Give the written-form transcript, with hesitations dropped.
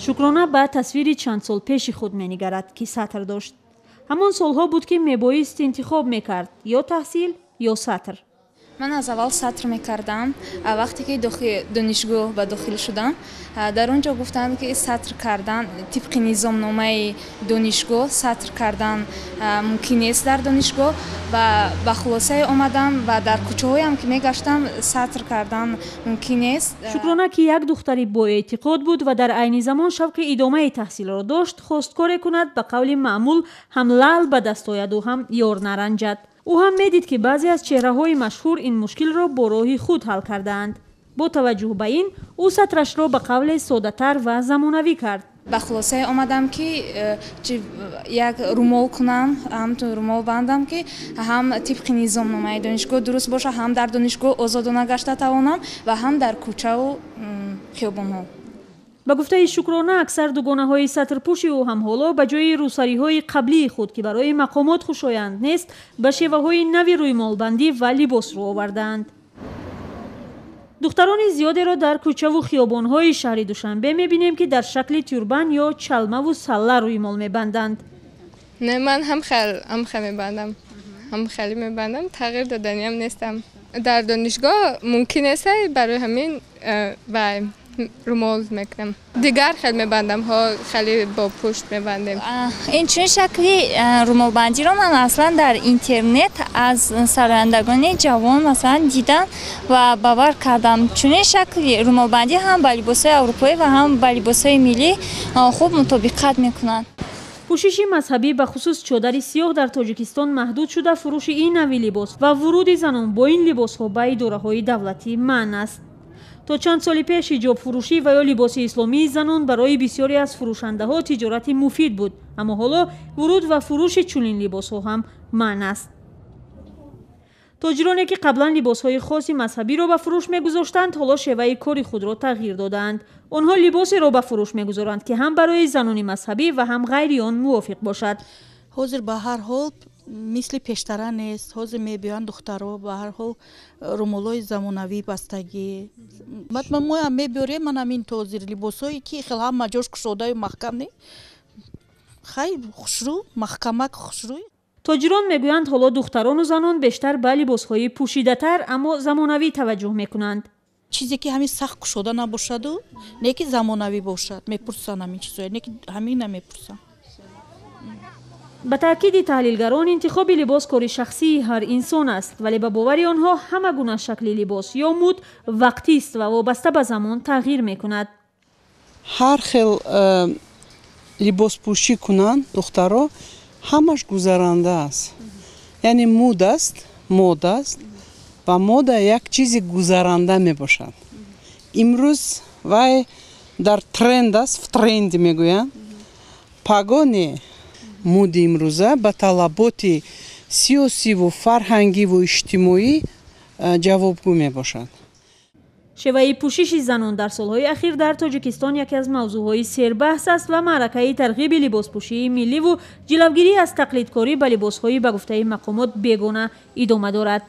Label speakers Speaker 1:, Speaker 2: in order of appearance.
Speaker 1: Шукрона ба тасвири чанд сол пеши худ менигарад, ки сатр дошт. Ҳамон солҳо буд, ки мебоист интихоб мекард: ё таҳсил, ё сатр.
Speaker 2: Ман аз аввал сатр мекардам. Вақте ки донишгоҳ ба дохил шудам, дар он ҷо гуфтанд, ки сатр кардан тибқи низомномаи донишгоҳ сатр кардан мумкин нест дар донишгоҳ. Ва ба хулосае омадам ва дар кӯчаҳоям ки мегаштам, сатр кардан мумкин нест.
Speaker 1: Шукрона, ки як духтари боэътиқод буд ва дар айни замон шавқи идомаи таҳсилро дошт, хост коре кунад, ба қавли маъмул, ҳам лаъл ба даст ояду, ҳам ёр наранҷад. Ӯ ҳам медид, ки баъзе аз чеҳраҳои машҳур ин мушкилро бо роҳи худ ҳал кардаанд. Бо таваҷҷӯҳ ба ин, ӯ сатрашро ба қавле соддатар ва замонавӣ кард.
Speaker 2: Ба хулосае омадам, ки як румол кунам, ҳамтун румол бандам, ки ҳам тибқи низомномаи донишгоҳ дуруст бошад, ҳам дар донишгоҳ озодона гашта тавонам ва ҳам дар кӯчаву хиёбонҳо.
Speaker 1: Ба гуфтаи Шукрона, аксар дугонаҳои сатрпӯши ӯ ҳам ҳоло ба ҷои рӯсариҳои қаблии худ, ки барои мақомот хушоянд нест, ба шеваҳои нави рӯймолбандӣ ва либос рӯ овардаанд. Духтарони зиёдеро дар кӯчаву хиёбонҳои шаҳри Душанбе мебинем, ки дар шакли тюрбан ё чалмаву салла рӯймол мебанданд.
Speaker 3: Не, ман ҳам хел мебандам, ҳам хеле мебандам, тағйир доданиам нестам. Дар донишгоҳ мумкин нест, барои ҳамин румол мекунам. Дигар хел мебандам, ҳо, хеле бо пушт мебандем.
Speaker 4: Ин чунин шакли румолбандиро ман аслан дар интернет аз сарояндагони ҷавон, масалан, дидам ва бовар кардам. Чунин шакли румолбандӣ ҳам ба либосҳои аврупоӣ ва ҳам ба либосҳои миллӣ хуб мутобиқат мекунанд.
Speaker 1: Пӯшиши мазҳабӣ, бахусус чодари сиёҳ, дар Тоҷикистон маҳдуд шуда, фурӯши ин нави либос ва вуруди занон бо ин либосҳо ба идораҳои давлатӣ манъ аст. То чанд соли пеш ҳиҷобфурӯшӣ ва ё либоси исломии занон барои бисёре аз фурӯшандаҳо тиҷорати муфид буд, аммо ҳоло вуруд ва фурӯши чунин либосҳо ҳам манъ аст. Тоҷироне, ки қаблан либосҳои хоси мазҳабиро ба фурӯш мегузоштанд, ҳоло шеваи кори худро тағйир додаанд. Онҳо либосеро ба фурӯш мегузоранд, ки ҳам барои занони мазҳабӣ ва ҳам ғайри он мувофиқ бошад.
Speaker 5: Ҳозир ба ҳар ҳол мисли пештара нест. Ҳозир мебиёянд духтаро, ба ҳар ҳол румолҳои замонавӣ бастагӣ. Баъд моям мебиёрем. Ман ҳамин ҳозир либосҳое, ки хел ҳама ҷош кушодаю маҳкам не, хай, хушрӯ, маҳкамак, хушрӯ.
Speaker 1: Тоҷирон мегӯянд, ҳоло духтарону занон бештар ба либосҳои пӯшидатар, аммо замонавӣ таваҷҷӯҳ мекунанд.
Speaker 5: Чизе, ки ҳамин сахт кушода набошаду не ки замонавӣ бошад, мепурсанд ҳамин чизое, не ки ҳамин намепурсанд.
Speaker 1: Ба таъкиди таҳлилгарон, интихоби либос кори шахсии ҳар инсон аст, вале ба бовари онҳо, ҳама гуна шакли либос ё муд вақтист ва вобаста ба замон тағйир мекунад.
Speaker 6: Ҳар хел либоспӯшӣ кунанд духтаро, ҳамаш гузаранда аст, яъне муд аст, мод аст ва мода як чизи гузаранда мебошад. Имрӯз вай дар тренд аст, в тренде мегӯянд, пагоҳ муди имрӯза ба талаботи сиёсиву фарҳангиву иҷтимоӣ ҷавобгӯ мебошад.
Speaker 1: Шеваи пӯшиши занон дар солҳои ахир дар Тоҷикистон яке аз мавзӯъҳои сербаҳс аст ва маъракаи тарғиби либоспӯшии милливу ҷилавгирӣ аз тақлидкорӣ ба либосҳои, ба гуфтаи мақомот, бегона идома дорад.